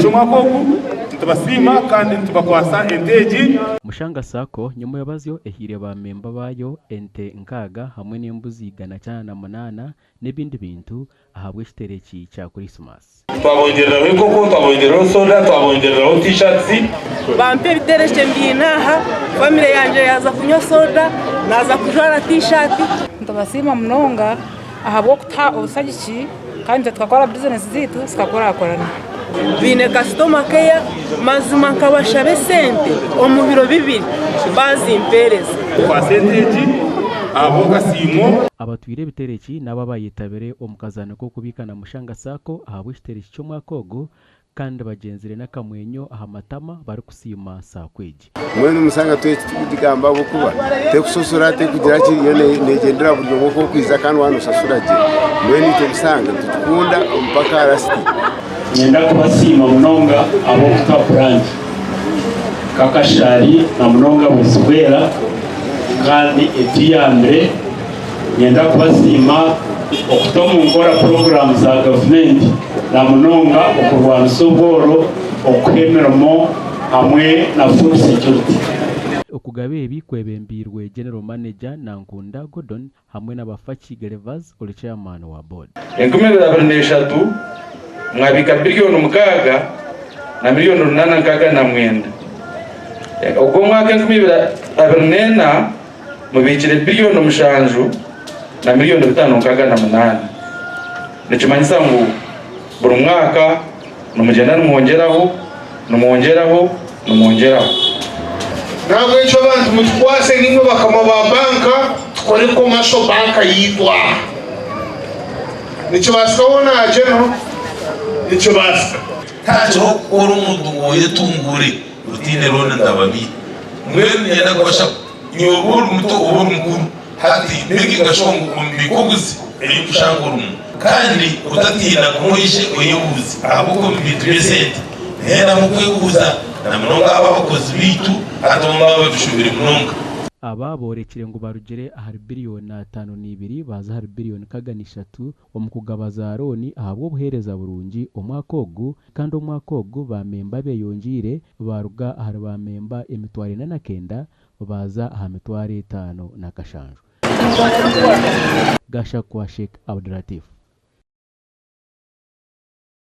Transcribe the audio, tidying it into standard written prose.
Omwaka ogu nitubasiima kandi nitubakwatsa ente egi. Mushanga Sacco nyomwebazyo ehaire ba memba baayo ente nkaaga hamwe n'embuzi 908 n'ebindi bintu ahabw'ekitereki kya Kurisimasi. Twabongyereraho enkoko, twabongyereraho soda, twabongyereraho t-shirts. Bampa ebiterekye mbiine aha, famire yangye yaaza kunywa soda, naaza kujwara t-shirt. Nitubasiima munonga ahabw'okutuha obushagiki kandi itwe tukakora bizinesi zaitu zikakurakurana. Baine kasitoma keya, mazima nkabashaba esente omu biro bibiri baazimpeereza. Kwasa ente egi ahabw'akasiimo. Abatwire ebitereki n'abo abayetabire omu kazaano k'okubiika na Mushanga Sacco ahabw'ekitereki ky'omwaka ogu kandi bagyenzire n'akamwenyo aha matama barikusiima Sacco egi. Mbwenu Mushanga twena titukugigamba ahabw'okuba tekushashura tekugira ki yo negyendera buri omwe oku okwiza kandi waaba noshashura gye. Mbwenu itwe Mushanga nitugikunda mpaka aha rasiti. Niinyenda kubasiima munonga ahabw'okutuha buranki Kakashari na munonga Bwizibwera kandi etuyambire. Niinyenda kubasiima okuta omu nkora puroguraamu za gavumenti na munonga okurwanisa obworo, okuha emirimo hamwe na food security. Okugaba ebi kwebembeirwe General Manager Nankunda Gordon hamwe na Bafaki Gervase ori Chairman wa Board. 2023 mwabiika biriyoni mukaaga na miriyoni runaana nkaaga na mwenda. Ogw'omwaka 2024 mubiikire biriyoni mushanju na miriyoni bitaano nkaaga na munaana. Nikimanyisa ngu buri mwaka nimugyenda nimwongyeraho, nimwongyeraho, nimwongyeraho. N'ahabw'ekyo abantu mutukwase naimwe bakama ba banka tukore commercial bank yaitu aha. Nikibaasika hoona aha General? Nikibaasika. Tihakiriho kukora omuntu ngu oyetunguure otaine looni ndababiiha. Mbwenu niinyenda kubashaba, nyowe oba ori muto oba ori mukuru, hati makinga sure ngu omu bikoguzi ebi orikushanga orimu. Kandi otatiina guma oije oyebuuze ahabw'okuba omu bintu by'esente nihendamu okwebuuza na munonga abo abakozi baitu hati bo nibaba babishobire munonga. Aba boorekire ngu barugire ahari biriyoni 52 baaza ahari biriyoni 63 omu kugaba za looni ahabw'obuheereza burungi omwaka ogu kandi omwaka ogu ba memba beyongyeire baaruga ahari ba memba 49,000 baaza aha 57,000. Gashakwa Sheikh Abdulatif.